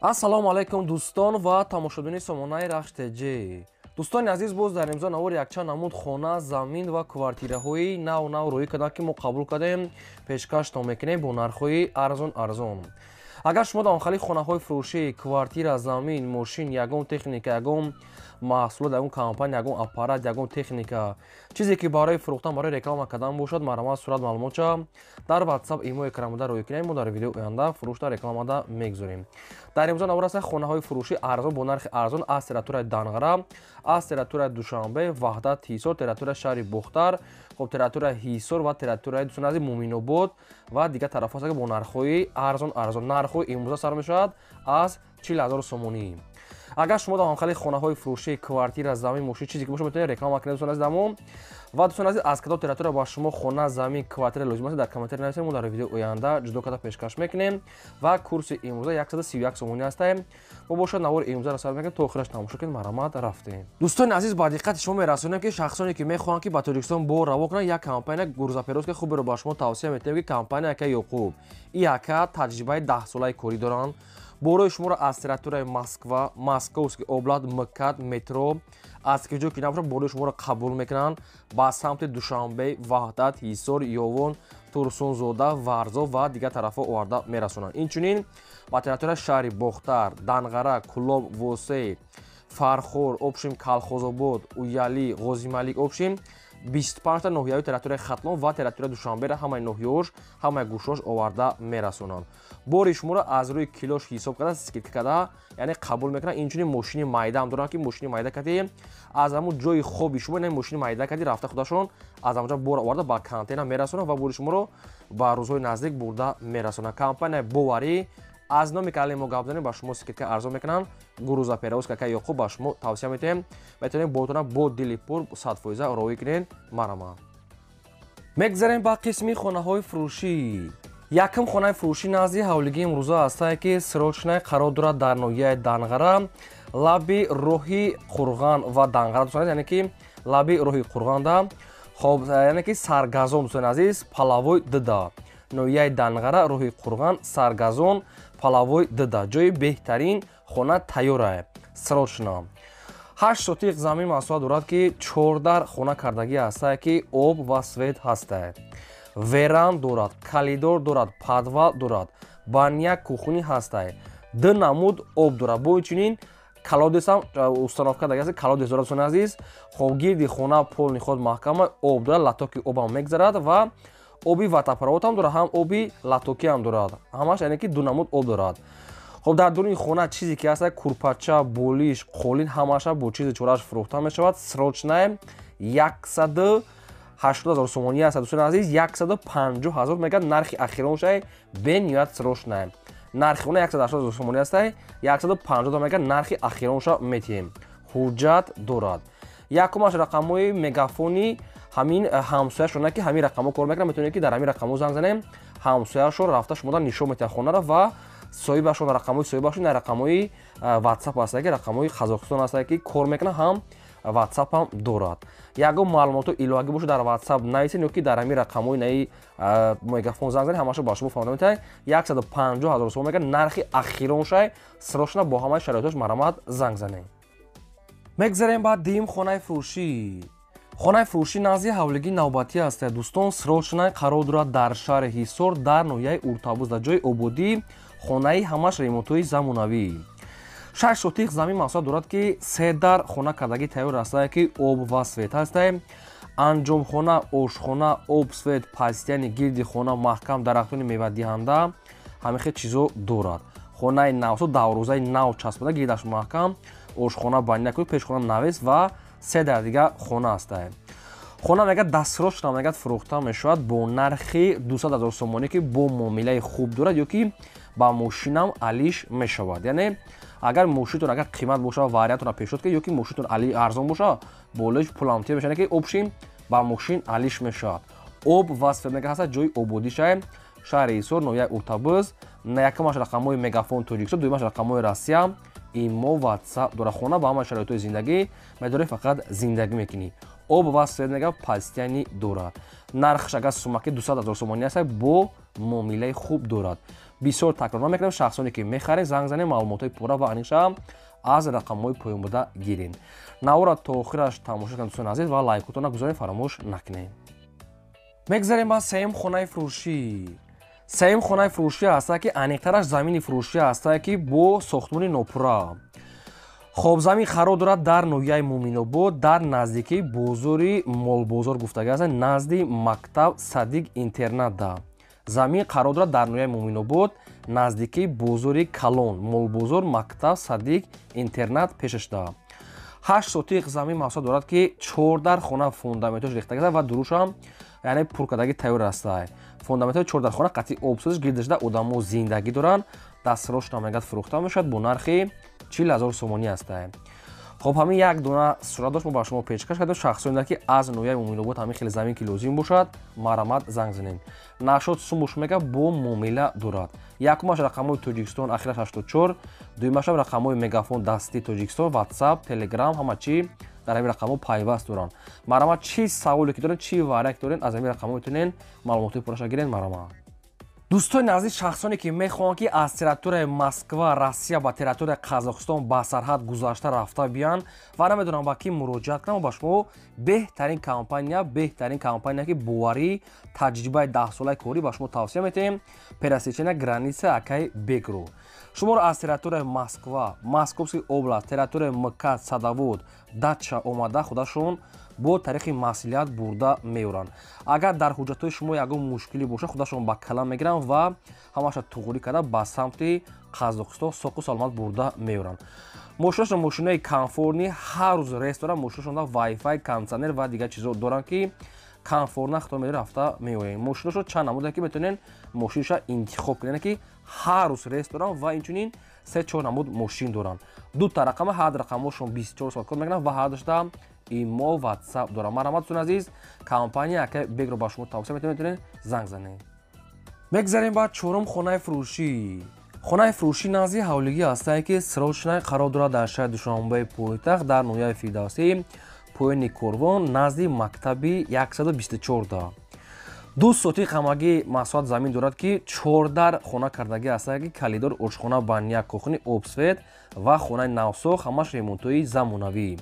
Ассалому алайкум, дӯстон ва тамошобини сомонаи Рахш ТЖ. Дӯстони азиз, боз дар имзо навор якчанд намуд хона, замин ва квартираҳои нав нав рӯӣ карданд, ки мо қабул кардем, пешкаштон мекунем бо нархҳои арзон арзон. Агар шумо дар онхали хонаҳои фурӯшӣ, квартира, замин, мошин, ягон техника, ягон маҳсулот, ягон компания, ягон аппарат, ягон техника, чизе ки барои фурӯхтан, барои реклама кардан бошад, марҳамат, сурат, маълумотча дар WhatsApp, имо экранбуда рӯй кунем, мо дар видеои оянда фурӯшта, рекламада мегузорем. Дар имзо навор аст хонаҳои фурӯшӣ арзон, бо нархи арзон аз территорияи Данғара, аз территорияи Душанбе, Ваҳдат, Ҳисор, территорияи шаҳри Бохтар, хоб, территорияи Ҳисор ва территорияи, дӯстони азиз, Муминобод ва дигар тарафҳо аст, бо нархҳои арзон арзон. Нархҳои имрӯза сар мешавад аз 40 000 сомонӣ. Агар шумо дар ҳамхали хонаҳои фурӯшӣ, квартира, замин, мошин, чизе ки бошад, метавонед реклама кунед, дӯстони азиз. Дамо ва дӯстони азиз, аз кадом территория ба шумо хона, замин, квартира лозим аст, дар комментарий нависед, мо дар видеои оянда ҷудо карда пешкаш мекунем. Ва курси имрӯза 131 сомонӣ ҳастем. Мо бошад навори имрӯзаро сар мекунем, то охираш тамошо кунед. Марҳамат, рафтем. Дӯстони азиз, ба диққати шумо мерасонем, ки шахсоне ки мехоҳанд, ки ба Тоҷикистон бор раво кунанд, як компания грузоперевозка хуберо ба шумо тавсия метиҳем, ки компания ака Ёқуб. И ака таҷрибаи 10-солаи корӣ доранд. Борои шуморо аз территорияи Москва, Московский область, МКАД, метро, аз ки ҷо ки набошад, борои шуморо қабул мекунанд, ба самти Душанбе, Ваҳдат, Ҳисор, Ёвон, Турсунзода, Варзоб ва дигар тарафҳо оварда мерасонанд. Инчунин ба территорияи шаҳри Бохтар, Данғара, Кулоб, Восей, Фархор, общем, Калхозобод, Уяли, Ғозималик, общем, 25та ноҳияҳои территорияи Хатлон ва территорияи Душанберо, ҳамаи ноҳияҳош, ҳамаи гӯшош оварда мерасонанд. Бори шуморо аз рӯи килош ҳисоб карда, скидка карда, яъне қабул мекунанд. Инчунин мошини майдаам доранд, ки мошини майда кардӣ, аз ҳамун ҷои хоби шумо, яъне мошини майда кардӣ, рафта, худашон аз ҳамонҷа бор оварда, ба контейнер мерасонанд ва бори шуморо ба рӯзҳои наздик бурда мерасонанд. Компанияи боварӣ, аз номи канали мо гап занем, ба шумо скидка арзон мекунанд. Грузоперевозка ака Ёқуб ба шумо тавсия метиҳем, метавонем ботона бо дили пур 100% роҳӣ кунед. Марҳамат, мегзарем ба қисми хонаҳои фурӯшӣ. Якум хонаи фурӯшӣ назди ҳавлигии имрӯза ҳастае, ки срочный қарор дорад дар ноҳияи Данғара, лаби роҳи Қурған ва Данғара, дӯстон, яъне ки лаби роҳи Қурғанда, хоб, яъне ки Саргазон, дӯстони азиз, Палавой дда, ноҳияи Данғара, роҳи Қурған, Саргазон, Палавой дда, ҷои беҳтарин хона тайёрае, срочно. 8 сотиқ замин масоҳат дорад, ки чордар хона кардагӣ ҳастае, ки об ва свет ҳастае, веранда дорад, коридор дорад, подвал дорад, баня, кухня ҳастае, ду намуд об дорад, бо инчунин колодец ам установка кардагӣ аст, колодец дорад, дӯстони азиз. Хоб, гирди хона полный худ маҳкама, об дорад, лоток и обам мегзарад ва оби водопровод ҳам дорад, ҳам оби лоток ӣ ҳам дорад, ҳамаш, яъне ки ду намуд об дорад. Хоб, дар дуруни хона чизе ки ҳаст, курпача, болиш, қолин, ҳамаша бо чизи чорааш фурӯхта мешавад. Срочный 180 000 сомонӣ аст, дӯстони азиз, 150 000 мегӯяд нархи ахироншай, бениҳоят срочный. Нархи хона 180 000 сомонӣ астай, 150 мегӯяд нархи ахиронша метиҳем. Ҳуҷҷат дорад. Якумаш рақамҳои мегафони ҳамин ҳамсояшона, ки ҳамин рақамҳо кор мекунад, метавонед, ки дар ҳамин рақамҳо занг занем, ҳамсояшон рафта шумода нишон метиҳад хонаро ва соҳибашон, рақамҳои соҳибашон. На, рақамҳои WhatsApp ҳастае, ки рақамҳои Қазоқистон ҳастае, ки кор мекунад, ҳам WhatsApp ҳам дорад. Ягон маълумотҳо иловагӣ бошад, дар WhatsApp нависед ё ки дар ҳамин рақамҳои наи мегафон занг занед, ҳамаашо ба шумо фаҳмода метавонад. 150 000 сомон мегӯяд нархи ахироншай, срочно, бо ҳамаи шароитош. Марҳамат, занг занед. Мегзарем ба дуюм хонаи фурӯшӣ. Хонаи фурӯшӣ назди ҳавлигии навбатӣ ҳастад, дӯстон, срочный қарор дорад дар шаҳри Ҳисор, дар ноҳияи Уртабуз, дар ҷои ободӣ, хонаи ҳамаш ремонтҳои замонавӣ. 6 сотиқ замин масоҳат дорад, ки се дар хона кардагӣ тайёр ҳастае, ки об ва свет ҳастае, анҷомхона, ошхона, об, свет, постоянный, гирди хона маҳкам, дарахтони мевадиҳанда, ҳамин хел чизо дорад. Хонаи навсо, даврӯзаи нав часпода, гирдаш маҳкам, ошхона, баня, пешхона навес ва се дар дига хона ҳастае. Хона мегӯяд дастрочно, мегӯяд, фурӯхта мешавад бо нархи 200 000 сомонӣ, ки бо муомилаи хуб дорад ё ки ба мошинам алиш мешавад. Яъне агар мошинтон агар қимат бошад, вариантона пешниҳод ки, ё ки мошинтон арзон бошад, болоиш пулам тия мешавад, ки общем ба мошин алиш мешавад. Об ва свет мега ҳастад, ҷои ободишае, шаҳри Ҳисор, ноҳияи Уртабуз. Якумаш рақамҳои мегафон Тоҷикистон, дуюмаш рақамҳои Россия, имо, WhatsApp дорад. Хона ба ҳамаи шароитҳои зиндагӣ медорӣ, фақат зиндагӣ мекунӣ. Об ва свет мега постоянный дорад. Нархш агар сумаки 200 000 сомонӣ аст, бо муомилаи хуб дорад. Бисёр такрор намекунем, шахсоне ки мехаред, занг занед, маълумотҳои пурра ва аниқша аз рақамҳои поён буда гиред. Навора то охираш тамошо кунед, дӯстони азиз, ва лайкотонро гузоред, фаромӯш накунед. Мегзарем ба сеюм хонаи фурӯшӣ. Сеюм хонаи фурӯшӣ ҳаста, ки аниқтараш замини фурӯшӣ ҳаста, ки бо сохтмони нопурра. Хоб, замин қарор дорад дар ноҳияи Муъминобод, дар наздикии бозори Молбозор гуфтага аст, назди мактаб садик интернатда. Замин қарор дорад дар ноҳияи Муъминобод, наздикии бозори калон Молбозор, мактаб садик интернат пешашда. 8 сотиқ замин мақсад дорад, ки 4 дар хона фундаментош рехтага ва дурушам, яъне пуркардаги тайёр аста. Фундаментҳои 4 дар хона қатъи обсозиш гирдашда, одамо зиндагӣ доранд. Дастрош намегад, фурӯхта мешавад бо нархи 40 000 сомонӣ аста. Хоб, ҳамин як дона сурат дошт, мо ба шумо пешкаш кардем. Шахсоне ки аз ноҳияи Муъминобод ҳамин хеле замин ки лозим бошад, марҳамат, занг занед. Нашод сумуш мега, бо муомила дорад. Якумаш рақамҳои Тоҷикистон, ахираш 84, дуюмашам рақамҳои Мегафон дастии Тоҷикистон, Ватсап, Телеграм, ҳама чӣ дар ҳамин рақамҳо пайваст доранд. Марҳамат, чӣ саволе ки доред, чӣ вариант доред, аз ҳамин рақамҳо метавонед маълумотҳои пурраша гиред. Марҳамат, дӯстони азиз, шахсоне ки мехоҳанд, ки аз территорияи Москва, Россия ба территорияи Қазоқистон ба сарҳад гузашта рафта биянд ва намедонам ба кӣ муроҷиат кунам, ба шумо беҳтарин компания, беҳтарин компания, ки боварӣ, таҷрибаи 10-солаи корӣ, ба шумо тавсия метиҳем, пересечения граница акай Бегро. Шуморо аз территорияи Москва, Московский область, территорияи МКАД, Садовод, Дача омада, худашон бо тариқи маслиҳат бурда меоранд. Агар дар ҳуҷҷатҳои шумо ягон мушкилӣ бошад, худашон ба калам мегиранд ва ҳамаша туғрӣ карда ба самти Қазоқистон соқу саломат бурда меоранд. Мошинашон мошинаи комфортный, ҳар рӯз рейс доранд. Мошинашонда вайфай, кондитсионер ва дигар чизо доранд, ки комфортно худтон медори рафта меоем. Мошинашон чанд намуде, ки метавонед мошинаша интихоб кунед, ки ҳар рӯз рейс доранд ва инчунин се чор намуд мошин доранд. Дута рақама, ҳар рақамҳошон 24 соат кор мекунанд ва ҳар душта имо, Ватсап дорам. Марҳамат, дӯстони азиз, компания ака Бегро ба шумо тавсия метавонед, занг занед. Мегзарем ба чорум хонаи фурӯшӣ. Хонаи фурӯшӣ назди ҳавлигӣ ҳастае, ки срочно қарор дорад дар шаҳри Душанбеи пойтахт, дар ноҳияи Фирдавсӣ, поёни корвон, назди мактаби 124. 2 сотиқ ҳамагӣ масоҳат замин дорад, ки чордар хона кардагӣ ҳастае, ки калидор, ошхона, баня, кухни, обсвет ва хонаи навсох, ҳамаш ремонтҳои замонавӣ,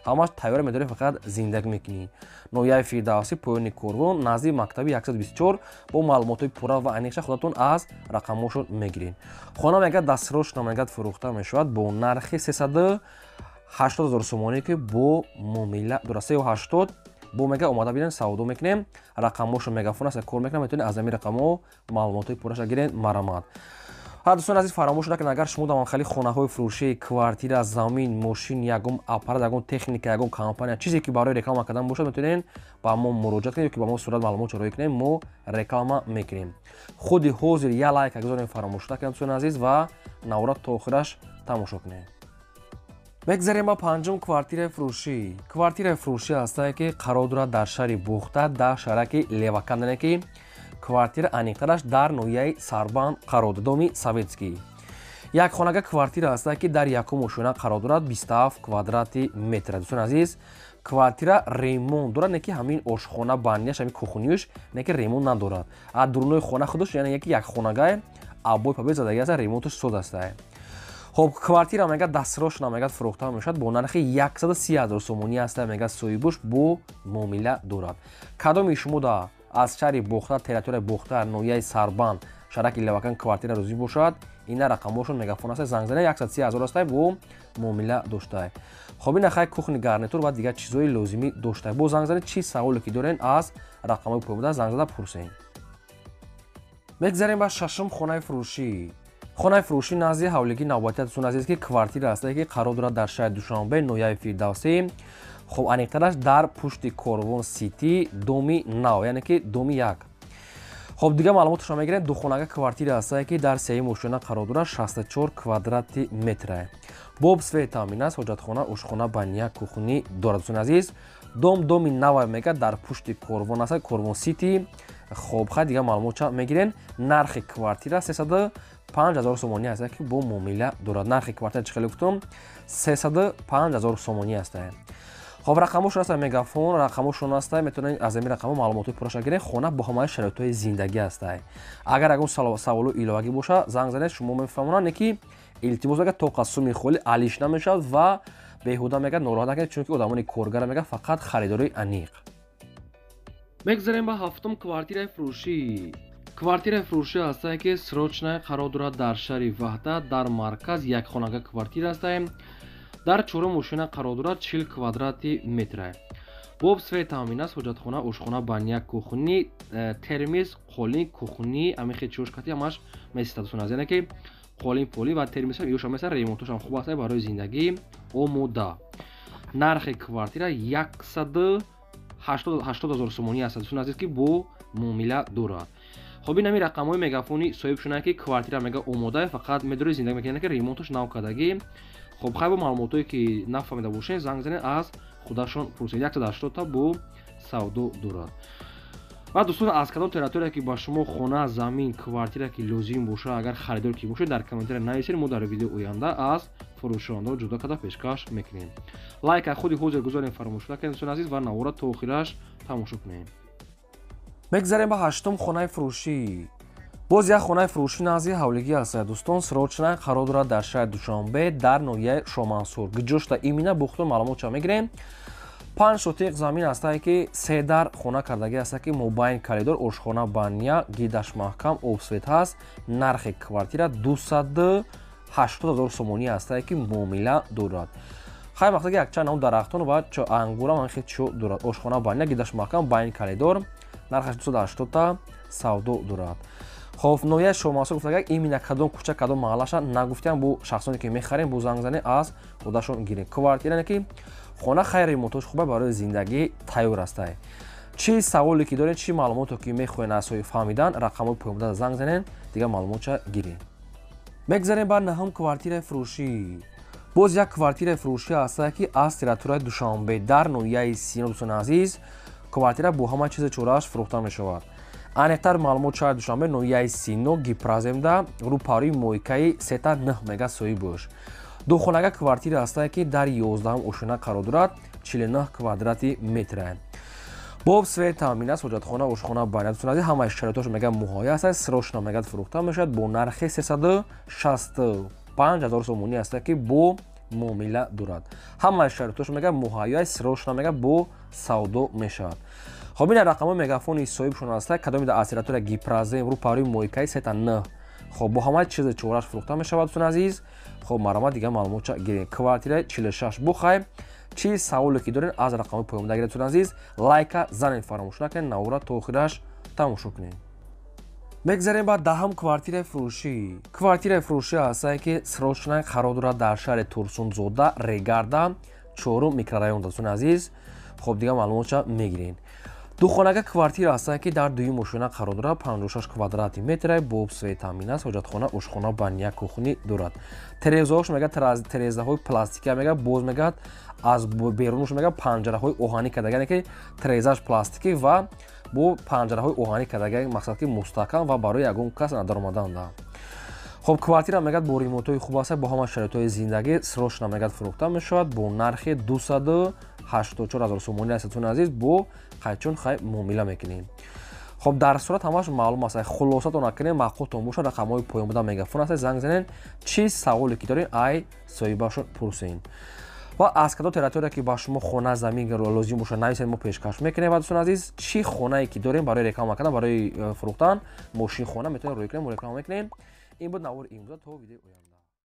ҳамаш тайёра, медорӣ, фақат зиндагӣ мекунӣ. Ноҳияи Фирдавсӣ, поёни корвон, назди мактаби 124. Бо маълумотҳои пурра ва аниқша худатон аз рақамҳошон мегиред. Хона мегӯяд, дастрош намегӯяд, фурӯхта мешавад бо нархи 380 000 сомонӣ, ки бо муомила дорад. 380 бо мега, омада бинед, савдо мекунем. Рақамҳошо Мегафон аст, кор мекунам, метавонед аз ҳамин рақамҳо маълумотҳои пурраша гиред. Марҳамат. Ҳа, дӯстони азиз, фаромӯш накунед, агар шумо дар хали хонаҳои фурӯшӣ, квартира, замин, мошин, ягон аппарат, ягон техника, ягон компания, чизе ки барои реклама кардан бошад, метавонед ба мо муроҷиат кунед ё ки ба мо сурат маълумот роҳӣ кунед, мо реклама мекунем. Худи ҳозир як лайка гузорем, фаромӯш накунед, дӯстони азиз, ва навора то охираш тамошо кунед. Мегзарем ба панҷум квартираи фурӯшӣ. Квартираи фурӯшӣ ҳастае, ки қарор дорад дар шаҳри Бухта, дар шаҳраки Левакан, ки квартира аниқтараш дар ноҳияи Сарбанд қарор дорад, доми Советский. Як хонага квартира ҳастае, ки дар якум ошёна қарор дорад, 27 квадрати метр. Дӯстони азиз, квартира ремонт дорад, не ки ҳамин ошхона, баняш, ҳамин кухнюш, не ки ремонт надорад. А дурунои хона худаш, яъне яки як хонагае, обой побой задаги аст, ремонташ соз астае. Хоб, квартира мегӯяд, дастрош намегӯяд, фурӯхта мешавад бо нархи 130 ҳазор сомонӣ аста. Мегӯяд, соҳибуш бо муомила дорад. Кадоми шумо да аз шаҳри Бохтар, территорияи Бохтар, ноҳияи Сарбанд, шаҳраки Левакан квартира розӣ бошад, ина рақамҳошон Мегафон аста, занг занед. 130 ҳазор аста, бо муомила доштае. Хоб, ина хай кухни гарнитур ва дигар чизҳои лозимӣ доштае. Бо занг занед, чӣ саволе ки дорен, аз рақамҳои поёнбуда занг зада пурсед. Мегзарем ба шашум хонаи фурӯшӣ. Хонаи фурӯшӣ назди ҳавлигии навбатӣ, дӯстони азиз, ки квартира ҳастае, ки қарор дорад дар шаҳри Душанбе, ноҳияи Фирдавсӣ. Хоб, аниқтараш дар пушти Корвон Сити, доми нав, яъне ки доми як. Хоб, дигар маълумоташро мегирем. Духонага квартира ҳастае, ки дар сеюм ошёна қарор дорад, 64 квадрати метра, бо обсвет таъмин аст, ҳоҷатхона, ошхона, баня, кухни дорад. Дӯстони азиз, дом доми навай, мегӯяд, дар пушти Корвон аст, Корвон Сити. Хоб, хай, дигар маълумот мегирем. Нархи квартира 305 000 сомонӣ аст, ки бо муомила дорад. Нархи квартира, чӣ хеле гуфтум, 305 000 сомонӣ аст. Хоб, рақамошон аста, мегафон рақамошон аста, метавонед аз ами рақамо маълумотҳои пурраша гиред. Хона бо ҳамаи шароитҳои зиндагӣ аста. Агар ягон саволу иловагӣ боша, занг занед, шумо мефаҳмонанд. Не ки илтимос, мега, тоқа суми холи алиш намешавад ва беҳуда, мега, нороҳат накунед, чунки одамони коргара, мега, фақат харидории аниқ. Мегзарем ба ҳафтум квартираи фурӯшӣ. Квартираи фурӯшӣ ҳастае, ки срочная қарор дорад дар шаҳри Ваҳдат, дар марказ, якхонага квартира ҳастае, дар чорум ошина қарор дорад, 40 квадрати метра. Бо об, свет таъмин аст, ҳоҷатхона, ошхона, баня, кухни, термис, қолин, кухни, амихе чошкати ҳамаш меситад, дӯстон, яъне ки қолин, поли ва термисам иёшам меса. Ремонтошам хуб аст, барои зиндагӣ омода. Нархи квартира 180 000 сомонӣ аст, дӯстон азиз, ки бо муомила дорад. Хоб, ин ҳами рақамҳои мегафони соҳиб шунае, ки квартира, мега, омода, фақат медори зиндагӣ мекунед, ки ремонташ нав кардагӣ. Хоб, хай, бо маълумотое ки нафаҳмида бошед, занг занед, аз худашон пурсед. 180 та бо савдо дорад. Ва дӯстон, аз кадом территория ки ба шумо хона, замин, квартира ки лозим боша, агар харидор ки бошед, дар комментария нависед, мо дар видео оянда аз фурӯшондаро ҷудо карда пешкаш мекунем. Лайка худи ҳозир гузорем, фаромӯш накунед, дӯстони азиз, ва навора то охираш тамошо кунем. Мегзарем ба ҳаштум хонаи фурӯшӣ. Боз як хонаи фурӯшӣ назди ҳавлигӣ аст, дӯстон, срочно қарор дорад дар шаҳри Душанбе, дар ноҳияи Шомансур. Гиҷошта имина бухтун маълумотша мегирем. 5 сотиқ замин ҳастае, ки се дар хона кардагӣ аста, ки мобайн коридор, ошхона, баня, гидаш маҳкам, об, свет ҳаст. Нархи квартира 280 000 сомонӣ ҳастае, ки муомила дорад. Хай, мақсади якчанд нам дарахтон ва ангурам хел чиё дорад. Ошхона, баня, гидаш маҳкам, байн коридор, нархаш 280 та савдо дорад. Хоб, ноҳияи Шомансур гуфтага, имина кадом кӯча, кадом маҳаллаша нагуфтиам. Бу шахсоне ки мехарем, бу занг занед, аз худашон гирем. Квартира ки хона, хайр, ремонтош хуба, барои зиндагӣ тайёр астае. Чӣ саволе ки доред, чӣ маълумото ки мехоҳед аз фаҳмидан, рақамҳои поёнбуда занг занед, дигар маълумотша гирем. Мегзарем ба наҳум квартираи фурӯшӣ. Боз як квартираи фурӯшӣ ҳастае, ки аз территорияи Душанбе, дар ноҳияи Сино. Дӯстони азиз, квартира бо ҳама чизи чорааш фурӯхта мешавад. Аниқтар маълумот: шаҳри Душанбе, ноҳияи Сино, Гипроземда, рӯпарӯи мойкаи сета н мега соҳиб. Духонага квартира ҳастае, ки дар 11-ум ошина қарор дорад, 49 квадрати метра. Бо об, свет таъмин аст, ҳоҷатхона, ошхона, баня. Дӯстони азиз, ҳамаи шароитош, мега, муҳайё аст, срочно, мега, фурӯхта мешавад бо нархи 365 000 сомонӣ ҳастае, ки бо муомила дорад. Ҳамаи шароитош, мега, муҳайё аст, срочно, мега, бо савдо мешавад. Хоб, ина рақамҳои мегафони соҳибшон ҳаста, кадоми дар территория Гипрозем, рӯпарӯи мойкаи сета н. Хоб, бо ҳамаи чизи чорааш фурӯхта мешавад, дӯстони азиз. Хоб, марҳамат, дигар маълумотча гирем. Квартираи 46 бухай. Чӣ саволе ки доред, аз рақамҳои поёнбуда гиред. Дӯстони азиз, лайка занед, фаромӯш накунед, навора то охираш тамошо кунед. Мегзарем ба даҳум квартираи фурӯшӣ. Квартираи фурӯшӣ ҳастае, ки срочно қарор дорад дар шаҳри Турсунзода, Регарда, чорум микрорайон. Дӯстони азиз, хоб, дигар маълумотша мегирем. Духонага квартира ҳастае, ки дар дуюм ошёна қарор дорад, 56 квадрати метра, бо об, свет таъмин аст, ҳоҷатхона, ошхона, баня, кухни дорад. Терезаҳош, мега, терезаҳои пластикия, мега, боз, мегӯяд, аз берунаш, мега, панҷараҳои оҳанӣ карда, яъне ки терезааш пластикӣ ва бо панҷараҳои оҳанӣ карда, мақсад ки мустаҳкам ва барои ягон кас надаромаданда. Хоб, квартира, мегӯяд, бо ремонтҳои хуб аст, бо ҳама шароитҳои зиндагӣ, срочно, мегӯяд, фурӯхта мешавад бо нархи 284 000 сомонӣ аст. Дӯстони азиз, бо қайчун хай муомила мекунем. Хоб, дар сурат ҳамаш маълум аст. Хулосатон накунем, маъқултон бошад, рақамҳои поёнбуда мегафон аст, занг занед, чӣ саволе ки доред, ай соҳибашон пурсен. Ва аз кадом территория ки ба шумо хона, замин лозим бошад, нависед, мо пешкаш мекунем. Ва дӯстони азиз, чӣ хонае ки дорем барои реклама кардан, барои фурӯхтан, мошин, хона, метавонем рӯй кунем, мо реклама мекунем. Ин буд навори имрӯза. То видеои оянда.